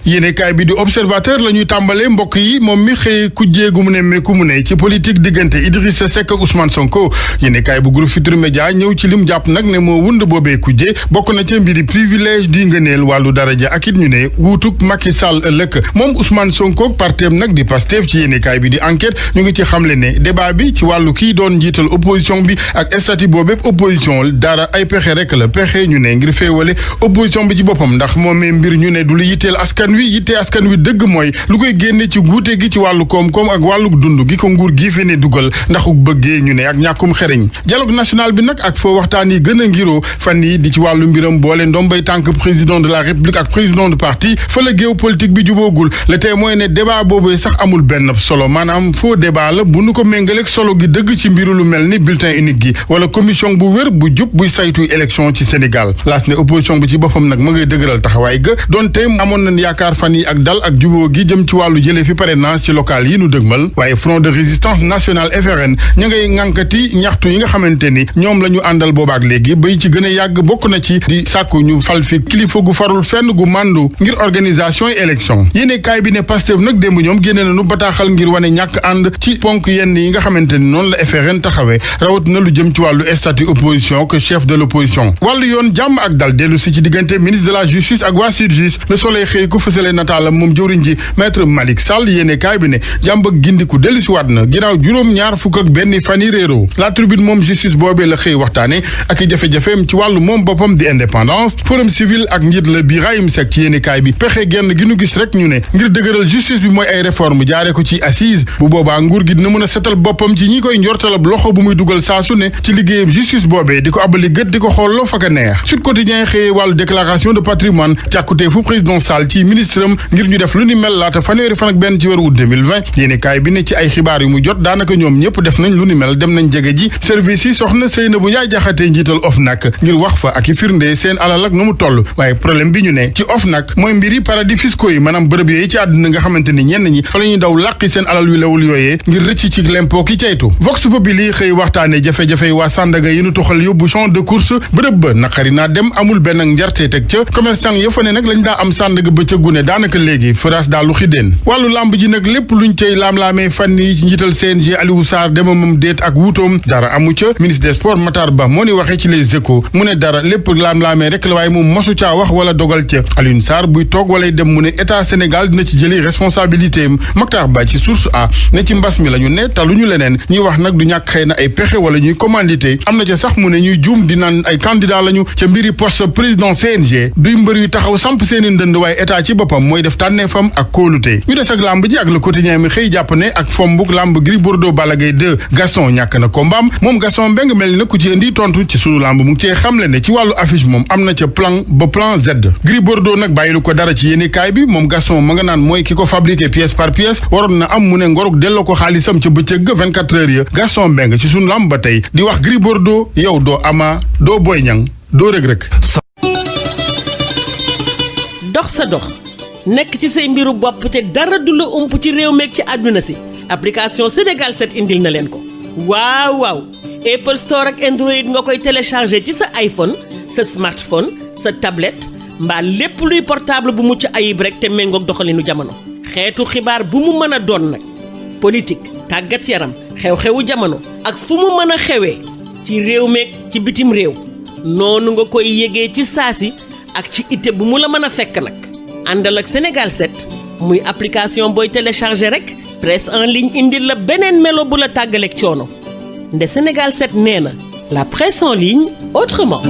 yéenekaay bi di observateur la ñuy tàmbalee mbokk yi moom mi xëy kujjee gu mu ne meeku mu ne ci politique diggante Idrissa Seck ak Ousmane Sonko yéenekaay bu groupe Futurs Médias ñëw ci lim jàpp nag ne moo wund boobee kujjee bokk na ca mbiri privilège di ngëneel wàllu daraja ak it ñu ne wuutuk Macky Sall ëllëg moom Ousmane Sonko parteem nag di Pastef ci yéenekaay bi di enquête ñu ngi ci xamle ne débat bi ci wàllu kii doon njiital opposition bi ak statut boobee opposition dara ay pexe rek la pexe ñu ne ngir féewale opposition bi ci boppam ndax moomee mbir ñu ne du lu yitteel askan wi yittee askan wi dëgg mooy lu koy génne ci guute gi ci wàllu koom-koom ak wàllu dund gi ko nguur gi fi ne dugal ndaxu bëggee ñu ne ak ñàkkum xereñ dialogue national bi nag ak foo waxtaan yi gën a ngiroo fan yi di ci wàllu mbiram boole ndombay tànk président de la république ak président de parti fa la géopolitique bi juboogul le témoin ne débat boobu sax amul benn solo maanaam faux débat la bu nu ko méngaleeg solo gi dëgg ci mbiru lu mel ni bulletin unique gi wala commission bu wér bu jub buy saytu élection ci Sénégal laas ne opposition bi ci boppam nag ma ngay dëgëral taxawaay ga donte amoon nañ yaakaar fan yi ak dal ak juboo gi jëm ci wàllu jëlee fi parrainage ci local yi nu dëgmal waaye front de résistance nationale FRN ña ngay ŋànkati ñaxtu yi nga xamante ni ñoom la ñu àndal boobaak léegi bay ci gën a yàgg bokk na ci di sàkku ñu fal fi kilifa gu farul fenn gu màndu ngir organisation yi élection yéene kaay bi ne Pastef nag démb ñoom génne nañu bataaxal ngir wane ñàkk ànd ci ponk yenn yi nga xamante ni noonu la FRN taxawee rawat na lu jëm ci wàllu statut opposition que chef de l'opposition wàllu yoon jàmm ak dal dellu si ci diggante ministre de la justice ak waa SYTJUST Le Soleil xëy ku fësale nataalam moom jëwriñ ji maître Malick Sall yéene kaay bi ne jàmm ak gindiku dellu si waat na ginnaaw juróom-ñaar fukk ak benn fan yi réeroo la tribune moom justice boobee la xëy waxtaane ak i jafe-jafeem ci wàllu moom boppam di indépendance forum civil ak njiit la Birahim Seck ci yéene kaay bi pexe genn gi nu gis rek ñu ne ngir dëgëral justice bi mooy ay réforme jaaree ko ci assise bu boobaa nguur gi dina mën a setal boppam ci ñi koy njortalab loxo bu muy dugal saa su ne ci liggéeyam justice boobee di ko abali gët di ko xooloo fa ka neex Sud Quotidien xëyee wàllu déclaration de patrimoine càkkutee fu président Sall ci ministre am ngir ñu def lu ni mel laata fanweeri fan ak benn ci weeru août 2020 yéene kaay bi ne ci ay xibaar yu mu jot daanaka ñoom ñëpp def nañ lu ni mel dem nañ jege ji service yi soxna Seynabou Ndiaye Diakhaté njiital OFNAC ngir wax fa ak i firnde seen alal ak nu mu toll waaye problème bi ñu ne ci OFNAC mooy mbiri paradis fiscaux yi maanaam bërëb yooyu ci àdduna nga xamante ni ñenn ñi fa la ñuy daw làqi seen alal wi lawul yooyee ngir rëcc ci l'impôt ki caytu Vox Populi xëy waxtaane jafe-jafe waa Sandaga yi nu toxal yóbbu champ de course bërëb ba naqari naa dem amul benn ak njarte teg ca commerçant ya fa ne nag lañ daa am Sandaga ba ca gune daanaka léegi fëraas daal lu xideen wàllu làmb ji nag lépp luñ cay laam-laamee fan yi ci njiital CNG Aliou Sarr demamam déet ak wuutoom dara amu ca ministre des sports Matar Ba moo ni waxee ci Les Échos mu ne dara lépp laam-laamee rek la waaye moom mosu caa wax wala dogal ca Aliou Sarr buy toog walay dem mu ne état Sénégal dina ci jëli responsabilité am Matar Ba ci source a ne ci mbas mi la ñu ne taluñu leneen ñuy wax nag du ñàkk xëy na ay pexe wala ñuy commandité am na ca sax mu ne ñuy juum di naan ay candidat lañu ca mbiri poste président CNG duy mbër yu taxaw samp seeni ndënd waaye état ci boppam mooy def tànneefam ak kóolute ñu des ak lamb ji ak le quotidien mi xëy jàpp ne ak fombuk lamb Gris Bordeaux Balla Gaye 2 Gaston ñàkk na kombaam moom Gaston Mbengue mel ni na ku ci indi tontu ci sunu lamb mu ngi cee xamle ne ci wàllu affiche moom am na ca plan ba plan Z Gris Bordeaux nag bàyyilu ko dara ci yéeni kaay bi moom Gaston ma nga naan mooy ki ko fabriqué pièce par pièce waroon na am mu ne ngoruk delloo ko xaalisam ca bëccëg 24 heures ya Gaston Mbengue ci sunu lamb ba tey di wax Gris Bordeaux yow doo Ama doo Boy Niang doo Reug Reug dox sa dox nekk ci say mbiru bopp te dara du la ump ci réew meeg ci àdduna si application Sénégal 7 indil na leen ko waaw waaw Apple Store ak Android nga koy télécharger ci sa iPhone sa smartphone sa tablette mbaa lépp luy portable bu mucc ayib rek te méngoog doxalinu jamono xeetu xibaar bu mu mën a doon nag politique tàggat yaram xew-xewu jamono ak fu mu mën a xewee ci réew meeg ci bitim réew noonu nga koy yégee ci saasi ak ci ite bu mu la mën a fekk nag àndal ak Sénégal 7 muy application booy télécharger rek presse en ligne indil la beneen melo bu la tàggaleeg coono nde Sénégal 7 nee na la presse en ligne autrement.